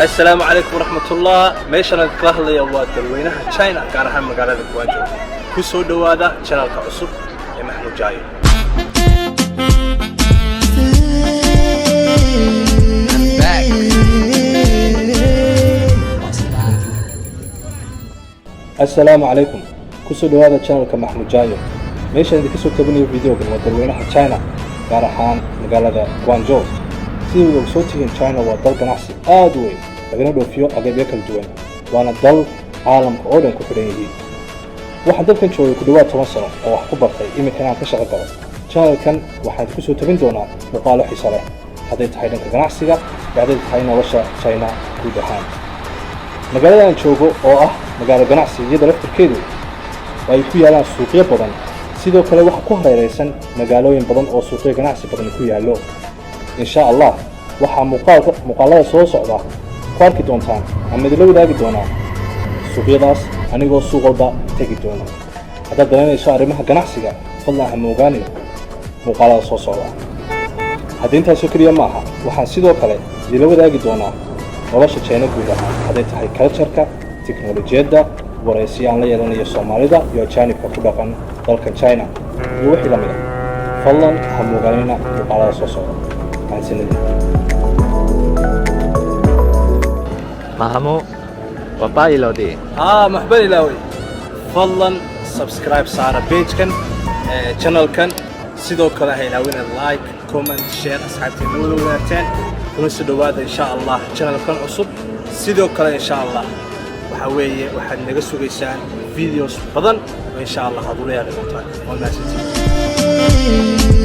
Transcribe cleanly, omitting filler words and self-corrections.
Assalaamu calaykum waraxmatullah. Meeshan aan kala hadlaya waa dalweynaha China, gaar ahaan magaalada Guangzhou. Ku soo dhowaada channelka cusub ee Maxamuud Jaayo. Back. Assalaamu calaykum. Ku soo dhowaada channelka Maxamuud Jaayo. Meeshaan idinka soo tabinayo videogan waa dalweynaha China, gaar ahaan magaalada Guangzhou. Sidii og soo tihiin, China waa dal ganacsi aad u weyn, lagana dhoofiyo agabyo kala duwan, waana dal caalamka oo dhan ku xidhan yihiin. Waxaan dalkan joogay ku dhowaad 10 sano oo wax ku bartay, iminkana aan ka shaqo galo. Channelkan waxaan ku soo tabin doonaa muuqaalo xiiso leh, hadday tahay dhanka ganacsiga iyo hadday tahay nolosha China guud ahaan. Magaalada aan joogo oo ah magaalo ganacsi iyada laftirkeedu ay ku yaalaan suuqyo badan, sidoo kale waxaa ku hareeraysan magaalooyin badan oo suuqyo ganacsi badan ku yaallo. Insha Allah, waxaa muuqaalka muuqaalada soo socda ku arki doontaan ama idinla wadaagi doonaa suuqyadaas, anigoo suuq walba tegi doona. Haddaad danaynayso arrimaha ganacsiga, fadlan ha moogaanin muuqaalada soo socda. Haddii intaasoo keliya ma aha, waxaan sidoo kale idinla wadaagi doonaa nolosha China guud ahaan, hadday tahay cultureka, tiknolojiyadda, waraysiyo aan la yeelanayo Soomaalida iyo ajaanibka ku dhaqan dalkan China iyo wixii la mid ah. Fadlan ha moogaanina muuqaalada soo socda. Mahadsanidin. Mahamu, waa ilowday. Haa, maxban ilaawey. Fadlan subscribe saara pagekan, channelkan. Sidoo kale ha ilaawina like, comment, share, asxaabteena wada wadaagteen. Kuna soo dhowaada, insha Allah, channelkan cusub. Sidoo kale, insha Allah, waxaa weeye waxaad naga sugaysaan videos badan oo insha Allah aad ula yaaqi doontaan. Waa mahadsantihiin.